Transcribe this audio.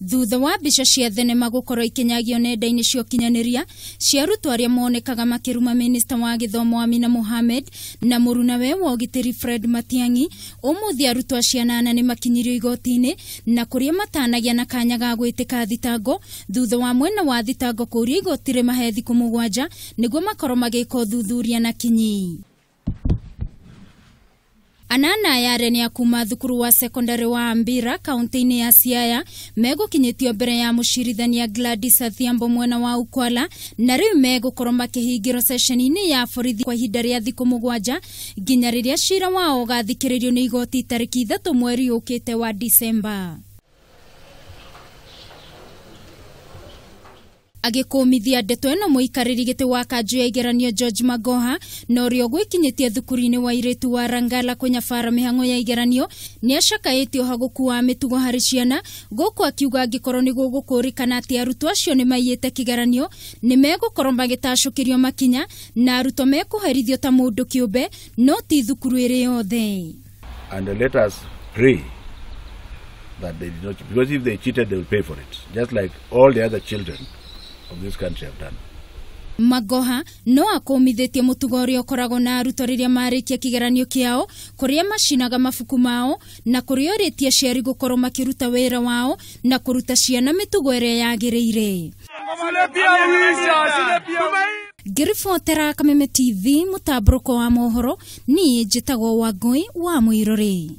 Thutha wa mbica cia thenema gũkorwo ikinyagio nenda-inĩ cia ũkinyanĩria cia arutwo arĩa monekaga makĩruma minista wa gĩthomo Amina Mohamed na mũrunawe wa ũgitĩri Fred Matiang'i, ũmũthĩ arutwo acio anana nĩ makinyirio igoti-inĩ na kũrĩa matanagia na kanya ga gwĩtĩka thitango thutha wa mwena wa thitango kũũria igoti rĩmahe thikũ 7 nĩguo makorwo magĩka ũthuthuria na kinyi. Anana aya arĩa nĩ a kuma thukuru wa sekondari wa Ambira kaunti-inĩ ya Siaya megũkinyĩtio mbere ya mũcirithania Gladys Adhiambo mwena wa Ukwala na rĩu megũkorwo makĩhingĩrwo ceceni-inĩ ya borithi kwa ihinda rĩa thikũ 7 nginya rĩrĩa cira wao ũgathikĩrĩrio nĩ igoti tarĩki 3 mweri ũkĩte wa Disemba. Agĩkũmithia ndeto ĩno mũikarĩri gĩtĩ wa kanjũ ya igeranio George Magoha na ũrĩa ũgwĩkinyĩtie thukuru-inĩ wa airĩtu wa Rangala kũnyabara mĩhang'o ya igeranio nĩ acakaĩte ũhagũku wa mĩtugo harĩ ciana gũkũ akiuga angĩkorwo nĩ gũgũkũrĩkana atĩ arutwo acio nĩ maiyĩte kĩgeranio nĩ megũkorwo magĩtacũkĩrio makinya na arutwo mekũherithio ta mũndũ kĩũmbe no ti thukuru ĩrĩ yothe. And let us pray that they did not, because if they cheated they will pay for it, just like all the other children of this country have done. Magoha no akũmithĩtie mũtugo ũrĩa ũkoragwo na arutwo rĩrĩa marĩkia kĩgeranio kĩao kũrĩa macinaga mabuku mao na kũrĩa ũrĩtie aciari gũkorwo makĩruta wĩra wao na kũruta ciana mĩtugo ĩrĩa yagĩrĩire. Ngĩribotera Kameme TV mũtambũrũko wa mohoro, niĩ njĩtagwo Wangũi wa Mũirũrĩ.